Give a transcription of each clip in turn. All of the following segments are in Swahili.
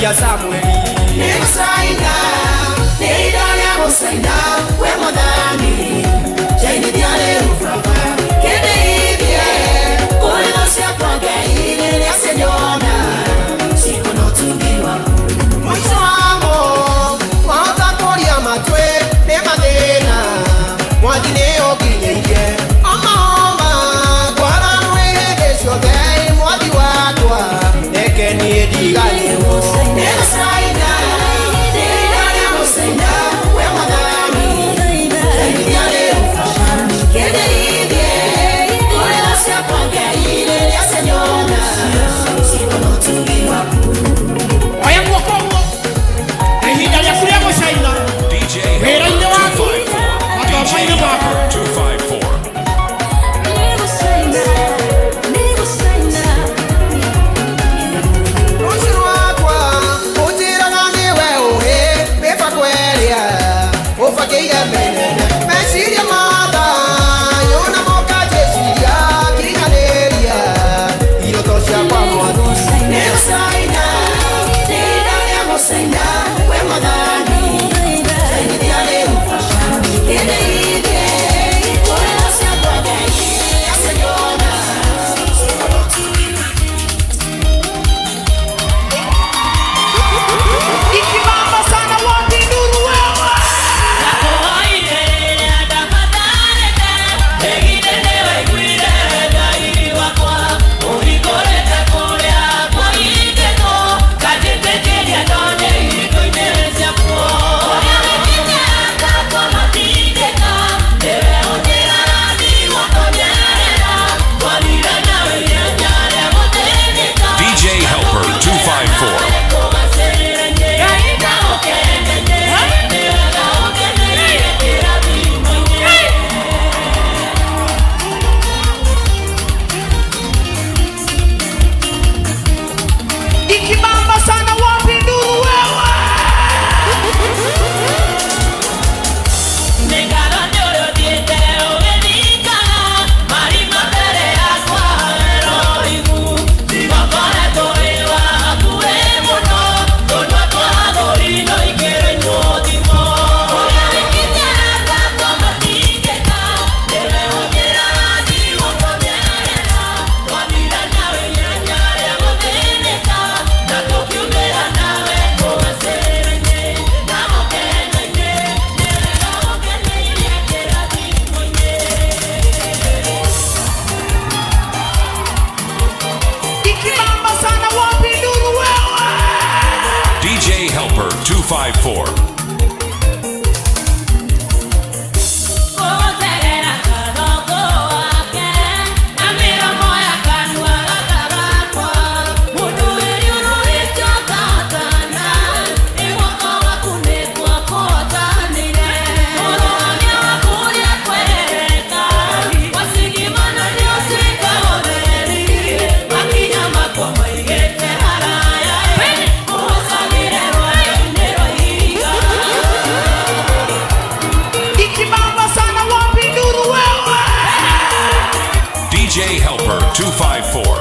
Cia Samueli. Nĩgũcaina, nĩ ihinda rĩa gũcaina, we Mwathani, njainithia rĩu Baba, kĩndeithie kũrĩ thũ ciakwa Ngai rĩrĩa cianyona, cikona ũtugi waku. Mũico wamo wahota kũria matwĩ nĩ mathĩna mwathi nĩ ũnginyĩirie oma oma ngwaranwe hĩndĩ ciothe mwathi wakwa reke niĩ ndiganĩrwo. Nĩgũcaina, nĩ ihinda rĩa gũcaina, we Mwathani, njainithia rĩu Baba, kĩndeithie kũrĩ thũ ciakwa Ngai rĩrĩa cianyona, cikona ũtugi waku. Oya guoko ũguo na ihinda rĩaku rĩa gũcaina DJ wĩra-inĩ Helper waku 254. mathomo-inĩ DJ maku. Helper 254. Rũciũ rwakwa ũnjĩraga nĩwe ũĩ mĩbango ĩrĩa ũbangĩire mĩnene meciria ma thayũ na mokanjĩciria kinyanĩria iroto ciakwa mwathi. Nĩgũcaina, nĩ ihinda rĩa gũcaina, we Mwathani, njainithia rĩu Baba, kĩndeithie kũrĩ thũ ciakwa Ngai rĩrĩa cianyona, cikona ũtugi waku. Ikibamba sana, wapi nduru wewe? DJ Helper 254. Ikibamba sana, wapi nduru wewe? Ikibamba sana, wapi nduru wewe? DJ Helper 254. Ikibamba sana, wapi nduru wewe? DJ Helper 254.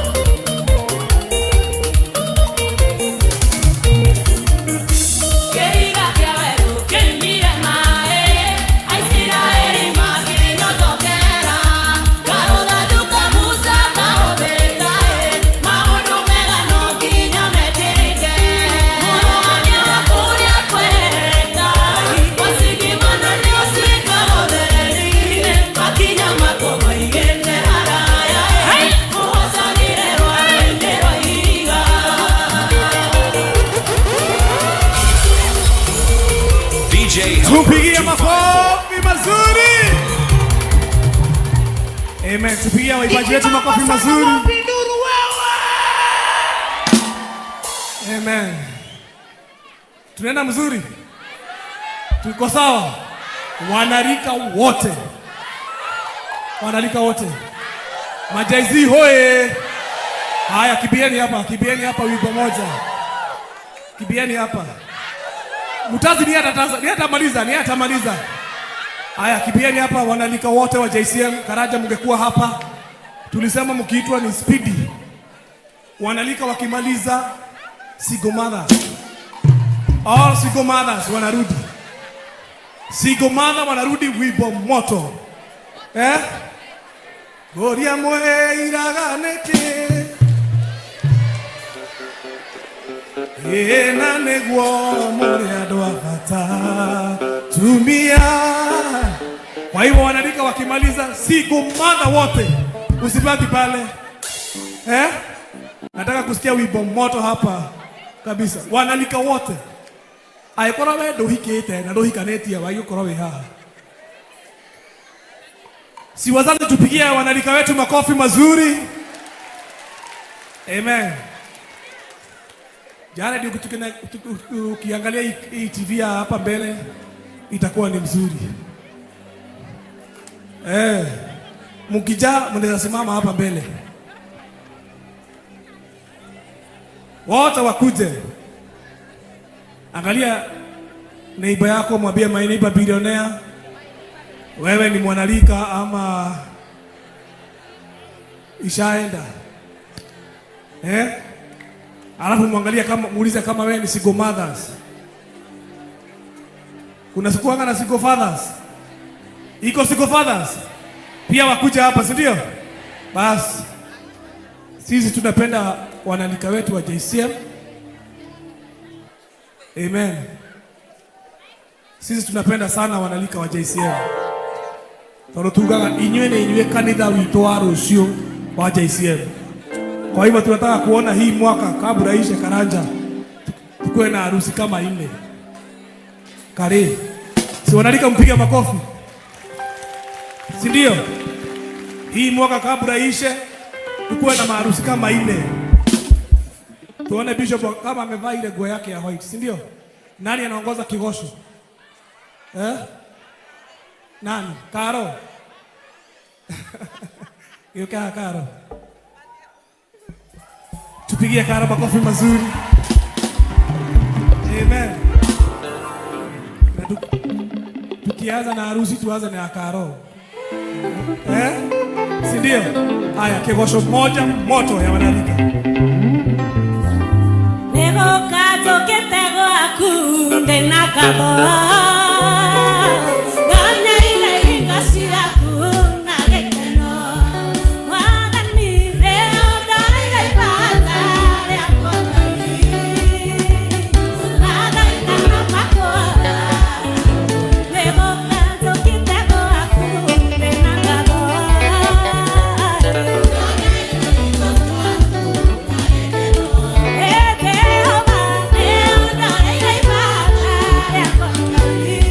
DJ Helper Tupigie 254. Makofi mazuri. Amen. Tupigie waimbaji wetu makofi Ikibamba sana, mazuri. wapi nduru wewe? Amen. Tunaenda mzuri, tuko sawa. Wanarika wote, wanarika wote, majaizi hoye! Haya, kibieni hapa, kibieni hapa, wimbo moja, kibieni hapa. Mutazi ni atataza, ni atamaliza, ni atamaliza. Haya, kibieni hapa, wanarika wote wa JCM Karaja, mngekuwa hapa. Tulisema mkiitwa ni spidi. Wanarika wakimaliza sigomana. All single mothers wanarudi. Single mother wanarudi wimbo moto. Eh? Goria mweiraga nĩkĩ? Ĩna nĩguo mũrĩ andũ a bata tumia. Kwa hivyo wanarika wakimaliza single mother wote usibaki pale. Eh? Nataka kusikia wimbo moto hapa kabisa. Wanalika wote. Angĩkorwo we ndũhikĩte na ndũhikanĩtie wagĩkorwo wĩ haha. Si wazazi tupigie wanalika wetu makofi mazuri. Amen. Jana ndio ukiangalia hii TV hapa mbele itakuwa ni mzuri. Eh, mkijaa mnaweza simama hapa mbele. Wote wakuje. Angalia neighbor yako, mwambie my neighbor billionaire, wewe ni mwanalika ama ishaenda? Eh? Alafu muangalie kama, muulize kama wewe ni single mothers. Kuna sikuanga na single fathers. Iko single fathers pia wakuja hapa, si ndio? Basi sisi tunapenda wanalika wetu wa JCM. Amen. Sisi tunapenda sana wanalika wa JCM. Tondu tugaga inywe ni inywe kanitha witũ wa rũciũ wa JCM. Kwa hivyo tunataka kuona hii mwaka kabla ishe Karanja tukuwe na harusi kama nne. Kare. Si wanalika mpige makofi. Si ndio? Hii mwaka kabla ishe tukuwe na maharusi kama nne. Tuone bishop kama amevaa ile nguo yake ya white, si ndio? Nani anaongoza kigosho? Eh? Nani? Karo. Yuka Karo. Tupigie Karo makofi mazuri. Amen. Na tukianza na harusi tuanze na Karo. Eh? Si ndio? Haya, kigosho moja moto ya wanalika. Yeah.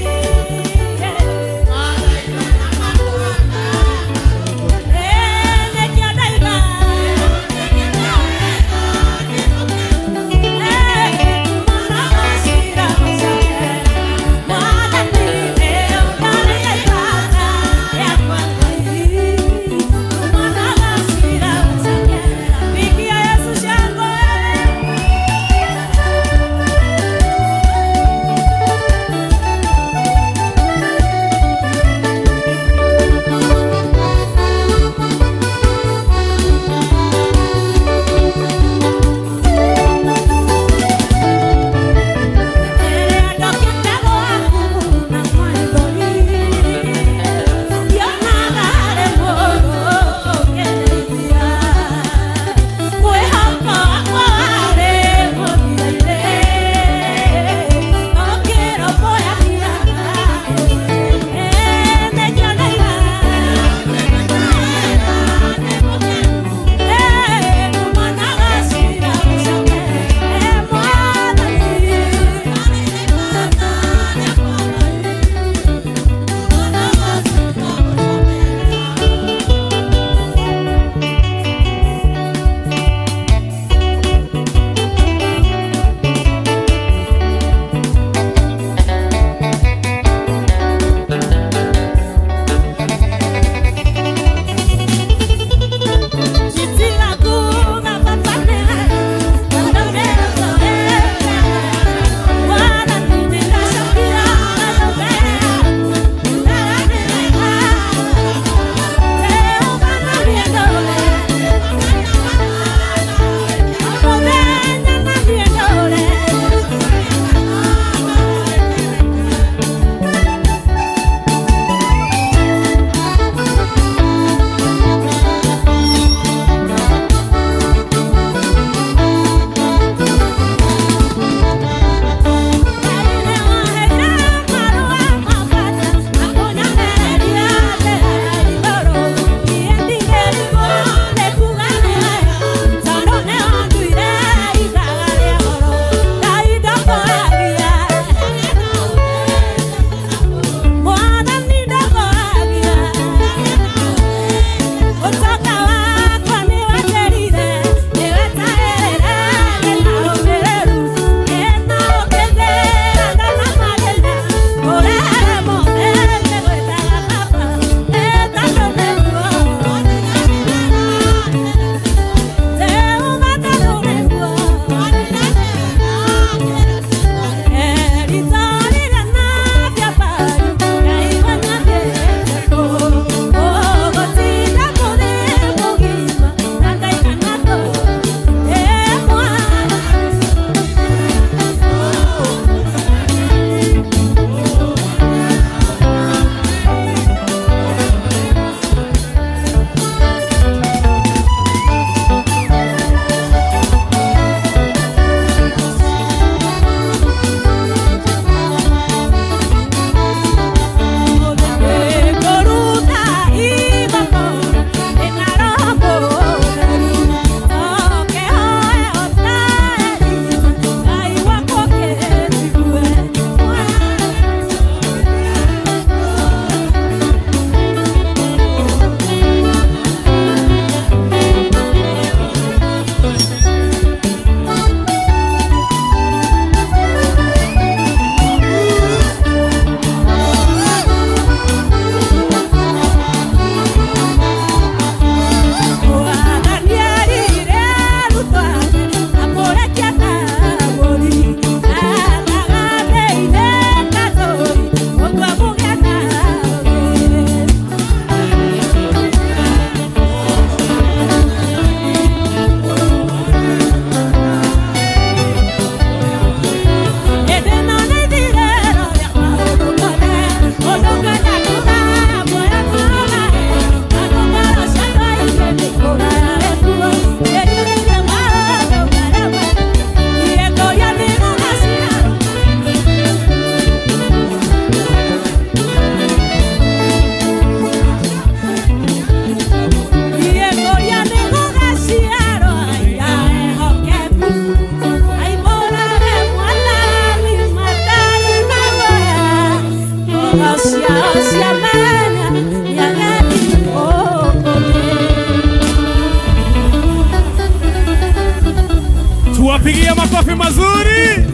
Tuwapigie makofi mazuri.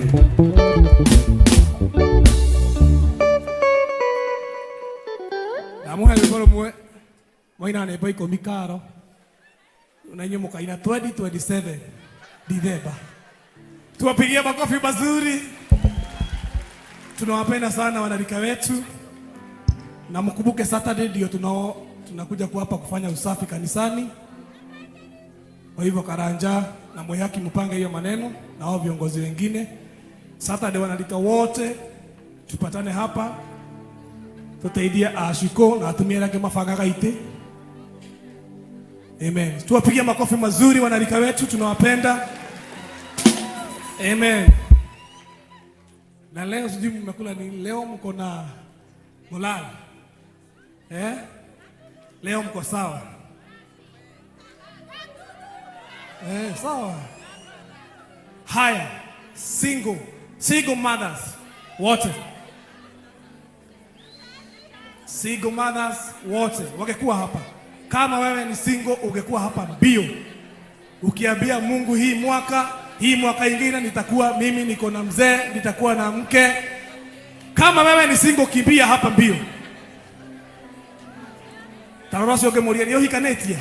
Ndamuhe rwĩmbo rũmwe mwaina nĩmbo ikũmi karo na inyuĩ mũkaina 2027 Dithemba. Tuwapigie makofi mazuri. Tunawapenda sana wanarika wetu, na mkumbuke Saturday ndio tunakuja kuhapa kufanya usafi kanisani. Kwa hivyo Karanja na Mwihaki mpange hiyo maneno na hao viongozi wengine. Saturday wanarika wote tupatane hapa tuteithie ashiko na atumia arĩa angĩ mabangaga itĩ. Amen. Tuwapigie makofi mazuri wanarika wetu, tunawapenda. Amen. Na leo sijui mmekula nini? Leo mko na morale. Eh? Leo mko sawa? Eh, sawa. Haya, single mothers wote. Single mothers wote wangekuwa hapa. Kama wewe ni single ungekuwa hapa mbio. Ukiambia Mungu hii mwaka ingine nitakuwa mimi niko na mzee, nitakuwa na mke. Kama wewe ni single kimbia hapa mbio. Tarora ũcio ũngĩmũria nĩ ũhikanĩtie?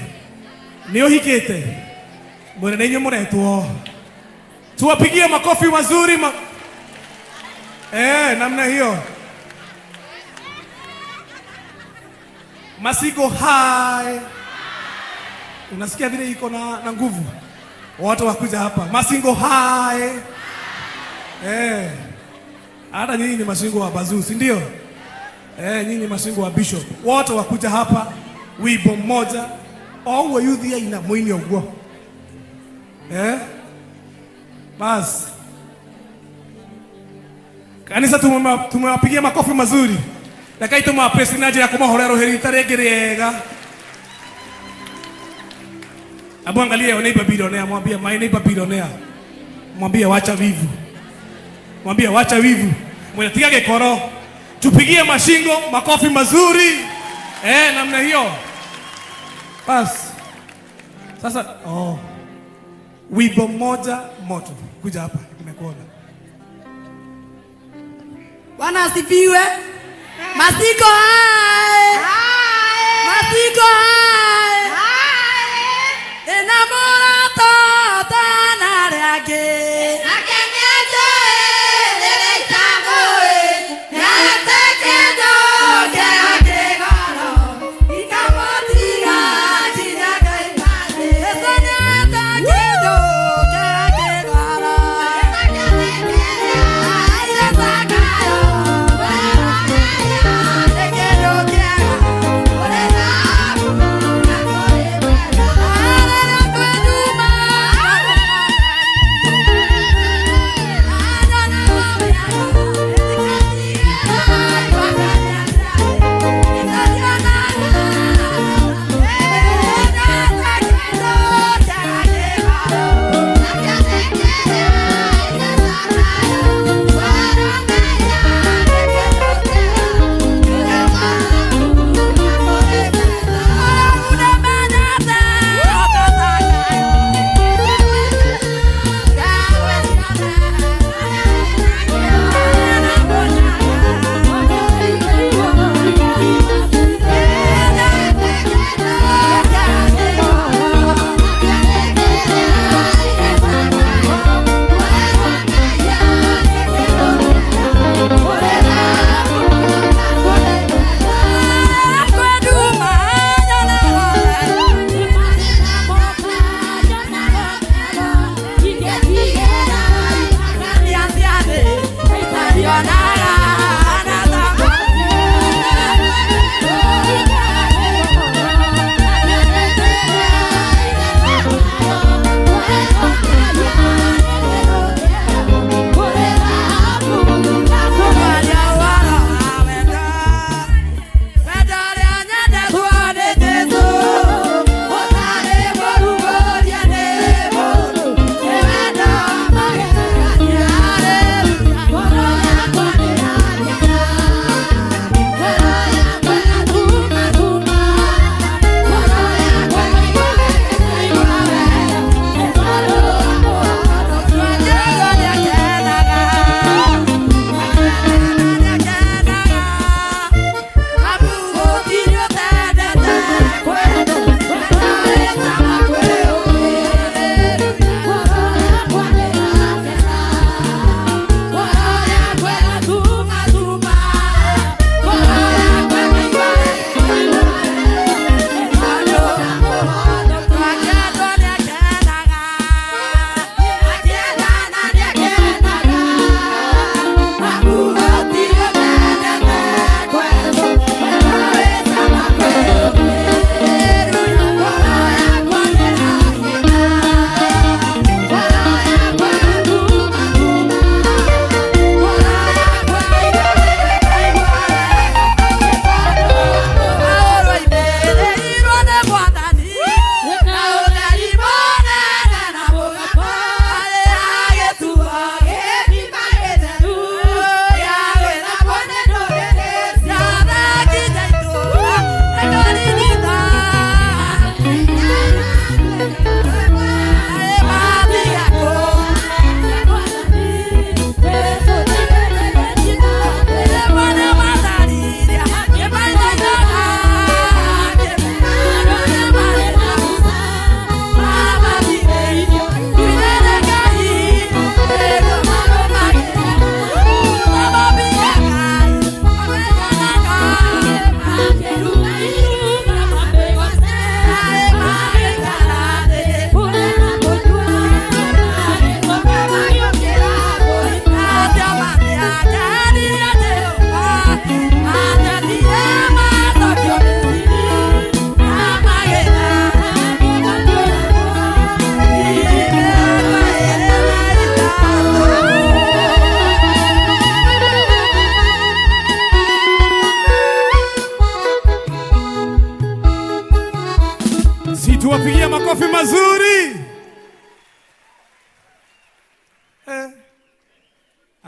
Nĩ ũhikĩte? Mwene nĩ inyuĩ mũretwo. Tuwapigie makofi mazuri namna hiyo. Masiko hai. Unasikia vile iko na nguvu. Watu wakuja hapa. Masingo hai. Hata nyinyi ni masingo wa Bazuu, si ndio? Nyinyi ni masingo wa Bishop. Watu wakuja hapa wimbo mmoja. Oguo yuthi aina muini oguo. Bas. Kanisa tumewapigia makofi mazuri. Rekai tũmapesi na njĩra ya kũmahorera rũhĩ rita rĩngĩ rĩega. Abu angalia neighbor billionaire, mwambie my neighbor billionaire. Mwambie wacha wivu. Mwambie wacha wivu. Mwambie tiga gĩkoro. Tupigie mashingo makofi mazuri. Namna hiyo. Bas. Sasa wimbo mmoja moto. Kuja hapa nimekuona. Bwana asifiwe. Masiko hai. Masiko hai. Enamorado tanarake.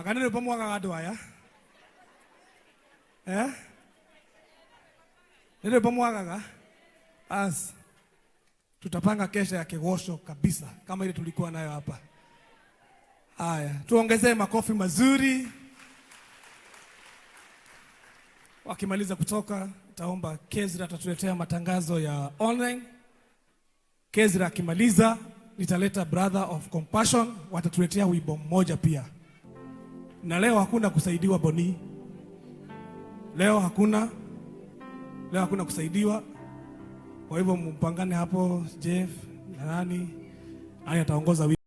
Anga nĩ rwĩmbo mwagaga andũ aya, eh? Nĩ rwĩmbo mwagaga. Bas, tutapanga kesha ya kigosho kabisa kama ile tulikuwa nayo hapa. Haya, tuongezee makofi mazuri. Wakimaliza kutoka, taomba Kezra atatuletea matangazo ya online. Kezra akimaliza, nitaleta Brother of Compassion, watatuletea wimbo mmoja pia. Na leo hakuna kusaidiwa, Boni. Leo hakuna kusaidiwa. Kwa hivyo mpangane hapo, Jeff na nani nani ataongoza wimbo.